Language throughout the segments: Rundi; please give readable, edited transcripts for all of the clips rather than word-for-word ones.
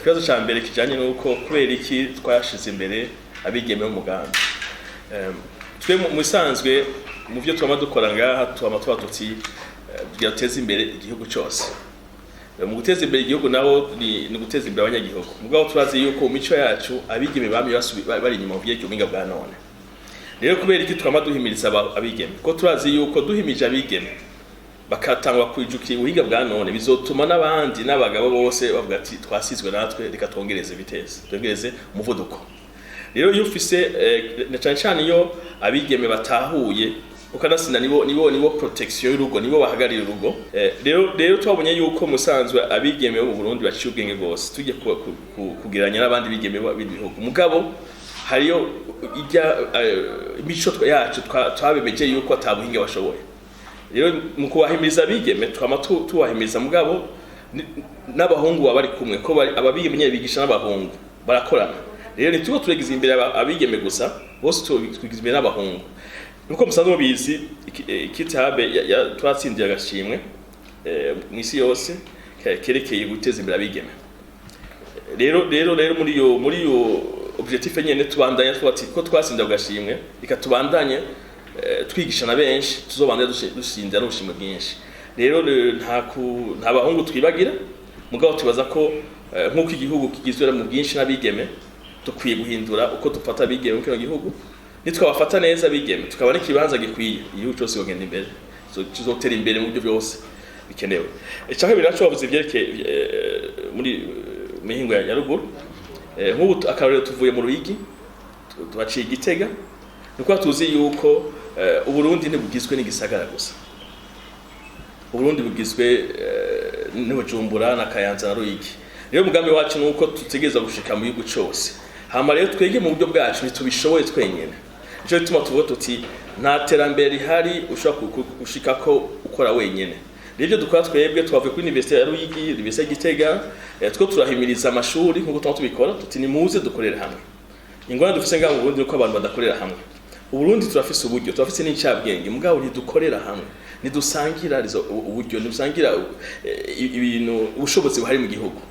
Ikibazo ca mbere kijanye nuko kubera iki twashize imbere abigeme b'umugambi. Twe mu bisanzwe, mu byo twama dukora ngaha, twama tuba tuti tugira duteze imbere igihugu cose. Mu guteza imbere igihugu naho ni guteza imbere abanyagihugu. Mugabo turazi yuko mu mico yacu abigeme bamye bari inyuma mu vyerekeye ubuhinga bwa none. Rero kubera iki twama duhimiriza abigeme? Ko turazi yuko duhimije abigeme bakatangwa kwijukira ubuhinga bwa none, bizotuma n'abandi n'abagabo bose bavuga ati: "Twasizwe natwe, reka twongereze vitesse, twongereze umuvuduko." Rero iyo ufise na cane cane iyo abigeme batahuye, ukanasinda nibo protection y'urugo, nibo bahagarira urugo. Rero twabonye yuko musanzwe abigeme bo mu Burundi baciye ubwenge gose, tujye kugereranya n'abandi bigeme b'ibindi bihugu. Mugabo hariyo ijya imico yacu twabemeje yuko ata buhinga bashoboye. Rero mu kubahimiriza abigeme, twama tubahimiriza, mugabo n'abahungu baba bari kumwe, ko ababigeme nyene bigisha n'abahungu, barakorana. Rero ntituba turegiza imbere abigeme gusa bose, tugiza imbere n'abahungu. Nkuko musanzwe mubizi, Kitabe twatsindiye agashimwe mw'isi yose kerekeye guteza imbere abigeme. Rero muri iyo objectif nyene tubandanya tuvuga ati ko twatsindiye agashimwe, reka tubandanye twigisha na benshi, tuzobandanya dushinda n'ubushimwe bwinshi. Rero nta bahungu twibagira, mugabo tubaza ko nk'uko igihugu kigizwe mu bwinshi n'abigeme, dukwiye guhindura uko dufata abigeme mu kino gihugu. Nitwabafata neza abigeme, tukaba n'ikibanza gikwiye, igihugu cyose kigenda imbere, kizotera imbere mu buryo byose bikenewe. Icya kabiri naco, bavuze ivyerekeye muri mihingo ya ruguru. Nk'ubu akarorero, tuvuye mu Ruyigi, tuhaciye Igitega. Ni ukuvuga tuzi yuko Uburundi ntibugizwe n'igisagara gusa. Uburundi bugizwe n'Ubujumbura na Kayanza na Ruyigi. Rero umugambi wacu ni uko tutegereza gushika mu gihugu cose. Hama rero twege mu buryo bwacu ntitubishoboye twenyene. Nico gituma tuvuga tuti nta terambere rihari ushobora gushikako ukora wenyene. Rero ibyo dukora twebwe, twavuye kuri université ya Ruyigi, université ya Gitega, two turahimiriza amashuri nk'uko tuba tubikora, tuti nimuze dukorere hamwe. Ingorane dufise ngaha mu Burundi nuko abantu badakorera hamwe. Uburundi turafise uburyo, turafise n'incabwenge, mugabo ntidukorera hamwe, ntidusangira uburyo, ntidusangira ibintu, ubushobozi buhari mu gihugu.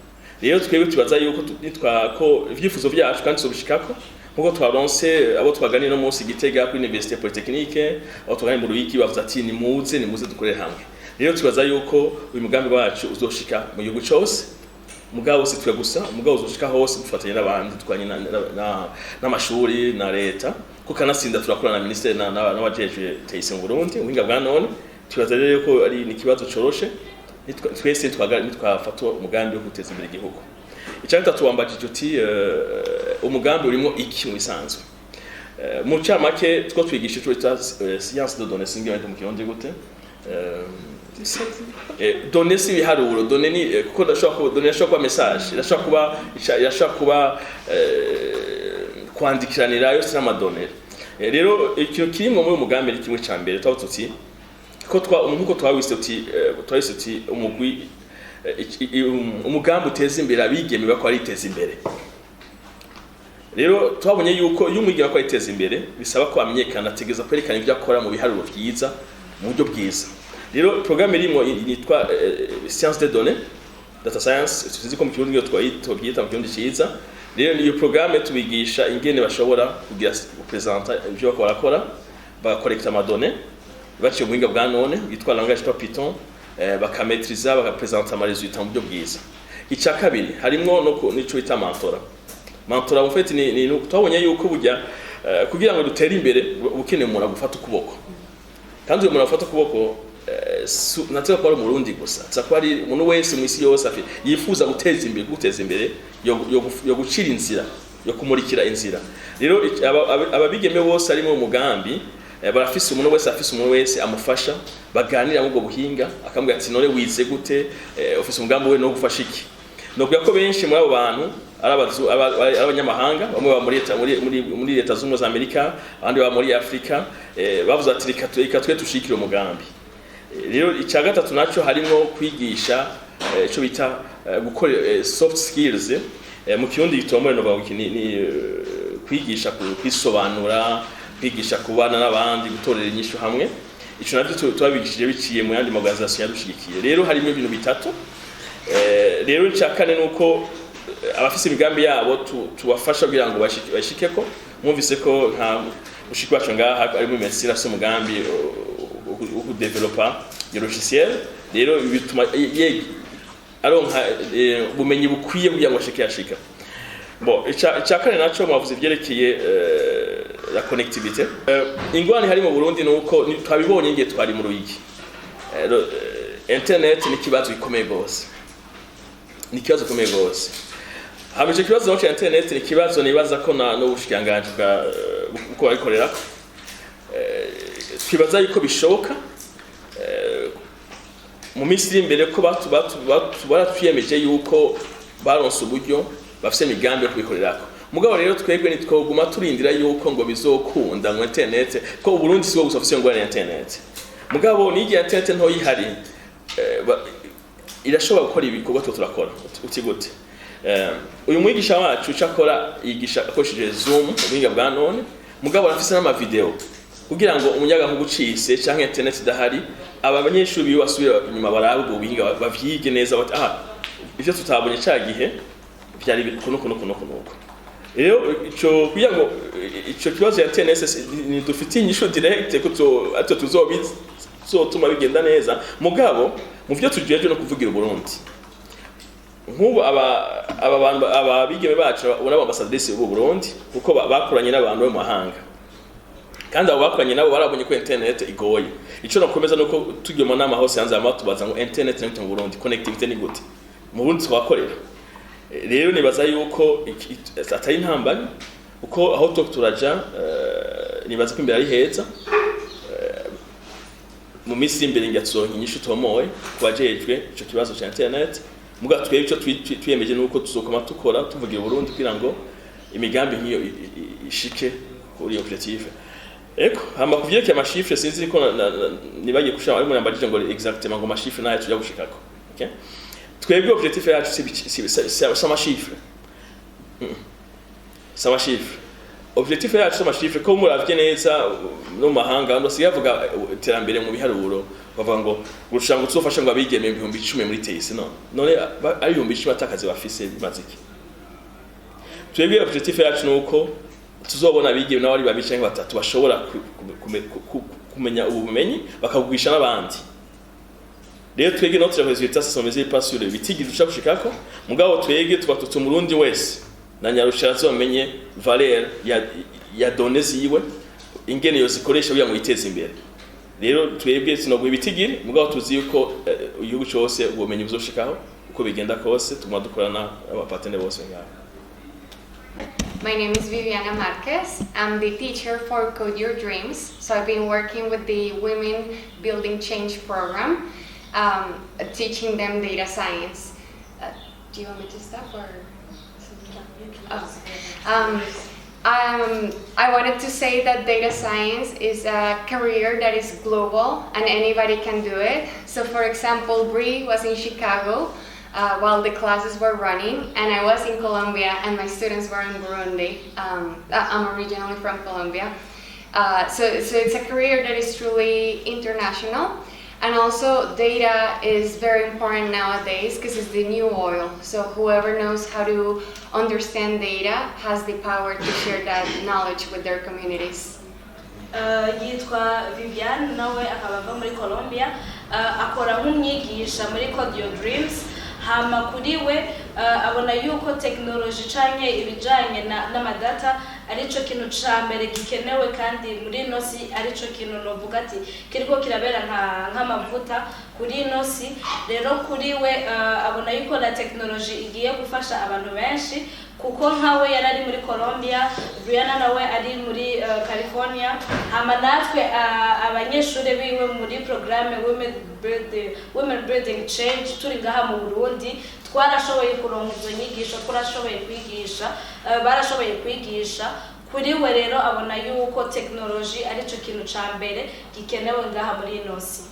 Rero twebwe tubaza yuko nitwa ko ivyifuzo vyacu kandi tuzobishikako, nkuko twaronse abo twaganiye no munsi Gitega kuri Université Polytechnique, abo twaganiye mu Ruyigi, bavuze ati: "Nimuze, nimuze dukorere hamwe." Rero tubaza yuko uyu mugambi wacu uzoshika mu gihugu cose. Mugabo si twe gusa, mugabo uzoshika hose dufatanye n'abandi, twanye n'amashuri na leta, kuko kanatsinda turakorana na ministère n'abajejwe TIC mu Burundi, ubuhinga bwa none. Tubaza rero ko ari ni ikibazo coroshe twese nitwafata umugambi wo guteza imbere igihugu. Icya gatatu wambajije uti umugambi urimo iki? Mu bisanzwe, mu camake, two twigisha ico bita science de données. Sinzi mu Kirundi gute. Données si ibiharuro. Données ni kuko ndashobora kuba données, irashobora kuba message, irashobora kuba kwandikiranira, yose n'ama données. Rero ikintu kirimwo muri uyu mugambi ni kimwe ca mbere. Twaba tuti ko twa nkuko twawise uti umugwi umugambi uteza imbere abigeme bako ariteza imbere. Rero twabonye yuko iyo umwigeme ako ariteza imbere, bisaba ko amenyekana, ategereza kwerekana ibyo akora mu biharuro vyiza, mu buryo bwiza. Rero programme irimo yitwa science des données, data science, tuzi ko mu Kirundi iyo twabyita mu Kirundi ciza. Rero niyo programme tubigisha ingene bashobora kugira gupresenta ibyo bako barakora, bagakorekta ama données baciye ubuhinga bwa none bwitwa langage yitwa Python, bakametriza, bagapresenta ama résultats mu buryo bwiza. Icya kabiri, harimwo no n'ico bita mentorat. Mentorat en fait ni twabonye yuko burya kugira ngo dutere imbere ukeneye umuntu agufata ukuboko. Kandi uyu muntu afata ukuboko natwe ko ari Umurundi gusa, nza ko ari umuntu wese mu isi yose yifuza guteza imbere, yo gucira inzira, yo kumurikira inzira. Rero ababigeme bose ari mu mugambi barafise umuntu wese, afise umuntu wese amufasha, baganira muri ubwo buhinga, akamubwira ati: "None wize gute? Ufise umugambi we no gufasha iki?" Nokuvuga ko benshi muri abo bantu ari ari abanyamahanga, bamwe baba muri Leta Zunze Ubumwe za Amerika, abandi baba muri Afrika. Bavuze ati: "Reka twe tushikire umugambi." Rero icya gatatu naco harimo kwigisha ico bita gukora soft skills. Mu Kirundi gitomore no bavuga ni kwigisha kwisobanura, kwigisha kubana n'abandi, gutorera inyishu hamwe. Ico navyo twabigishije biciye mu yandi ma organisation yadushigikiye. Rero harimo ibintu bitatu. Rero icya kane ni uko abafise imigambi yabo tubafasha kugira ngo bashikeko. Mwumvise ko nka mushiki wacu ngaha ari muri medicine, afise umugambi wo kudevelopa iyo logiciel. Rero bituma aronka ubumenyi bukwiye kugira ngo ashike yashika. Bon, ica kane naco mwavuze ivyerekeye la connectivité. Ingorane hari mu Burundi nuko twabibonye ngiye twari mu Ruyigi. Internet ni ikibazo gikomeye gose, ni ikibazo gikomeye gose. Hama ico kibazo ca internet ni ikibazo nibaza ko na n'ubushikiranganji bwa uko babikorerako. Twibaza yuko bishoboka mu minsi iri imbere, ko baratwiyemeje yuko baronse uburyo, bafise imigambi yo kubikorerako. Mugabo rero twebwe ntitwoguma turindira yuko ngo bizokunda ngo internet, ko Uburundi sibwo gusa bufise ingorane ya internet. Mugabo n'igihe internet ntoyi ihari, irashobora gukora ibikorwa tuba turakora. Uti gute? Uyu mwigisha wacu ico akora, yigisha akoresheje Zoom, ubuhinga bwa none, mugabo arafise n'amavideo kugira ngo umuyagankuba ucitse canke internet idahari, aba banyeshuri biwe basubira inyuma barabe ubwo buhinga, bavyige neza, bati: "Aha ivyo tutabonye ca gihe vyari kuno kuno kuno kuno." Rero ico, kugira ngo ico kibazo ya internet ntidufitiye inyishu direct ko atyo tuzotuma bigenda neza. Mugabo mu vyo tujejwe no kuvugira Uburundi, nk'ubu aba bantu, aba bigeme bacu ubona aba ambassadrice b'u Burundi, kuko bakoranye n'abantu bo mu mahanga, kandi abo bakoranye nabo barabonye ko internet igoye. Ico nakomeza nuko tugiye mu nama hose hanze batubaza ngo: "Internet ni gute mu Burundi? Connectivité ni gute mu Burundi?" Twakorera. Rero nibaza yuko atari intambamyi, uko aho turaja, nibaza ko imbere ari heza. Mu minsi iri imbere ngira tuzoronka inyishu tomoye ku bajejwe ico kibazo ca internet. Muga twebwe ico twiyemeje nuko tuzokoma dukora tuvugira Uburundi kugira ngo imigambi nk'iyo ishike kuri objectif. Eko hama kuvyerekeye ama chiffres, sinzi ko nibagiye kushira ari muri ngo exactement ngo ama chiffres nayo tuja gushikako. Okay, twebwe objectif yacu si ama chiffres, si ama chiffres. Objectif yacu si ama chiffres, ko muravye neza no mu mahanga abantu basigaye bavuga iterambere mu biharuro, bavuga ngo gushaka ngo tuzofashe ngo abigeme 10.000 muri TIC. No none ari 10.000 atakazi bafise, bimaze iki? Twebwe objectif yacu nuko tuzobona abigeme nabo ari babiri canke batatu bashobora kumenya ubu bumenyi, bakabugwisha n'abandi. Rero twebwe notre résultat, ce sont mesures pas sur le bitigiri dushaka gushikako. Mugabo twebwe tuba tuti Umurundi wese na nyarushara azomenye valeur ya données ziwe, ingene yo zikoresha kugira ngo yiteze imbere. Rero twebwe sinoguha ibitigiri, mugabo tuzi yuko igihugu cose ubumenyi buzoshikaho uko bigenda kose. Tuguma dukorana n'aba partenaires bose ngaho. My name is Viviana Marquez. I'm the teacher for Code Your Dreams. So I've been working with the Women Building Change program, teaching them data science. Do you want me to stop or? Oh. I wanted to say that data science is a career that is global and anybody can do it. So, for example, Bree was in Chicago while the classes were running, and I was in Colombia, and my students were in Burundi. I'm originally from Colombia. So it's a career that is truly international. And also, data is very important nowadays because it's the new oil. So, whoever knows how to understand data has the power to share that knowledge with their communities. Yitwa Viviane, nawe akaba ava muri Colombia. Akora nk'umwigisha muri Code Your Dreams. Hama kuri we abona yuko tekinoloji canke ibijanye n'amadata arico kintu ca mbere gikenewe, kandi muri ino si arico kintu novuga ati kiriko kirabera nk'amavuta kuri ino si. Rero kuri we abona yuko la tekinoloji igiye gufasha abantu benshi, kuko nkawe yari ari muri Colombia, Brianna nawe ari muri California, hama natwe abanyeshuri biwe muri programme Women Building Change turi ngaha mu Burundi, twarashoboye kuronka izo nyigisho, twarashoboye kwigisha, barashoboye kwigisha. Kuri we rero abona yuko tekinoloji arico kintu ca mbere gikenewe ngaha muri ino si.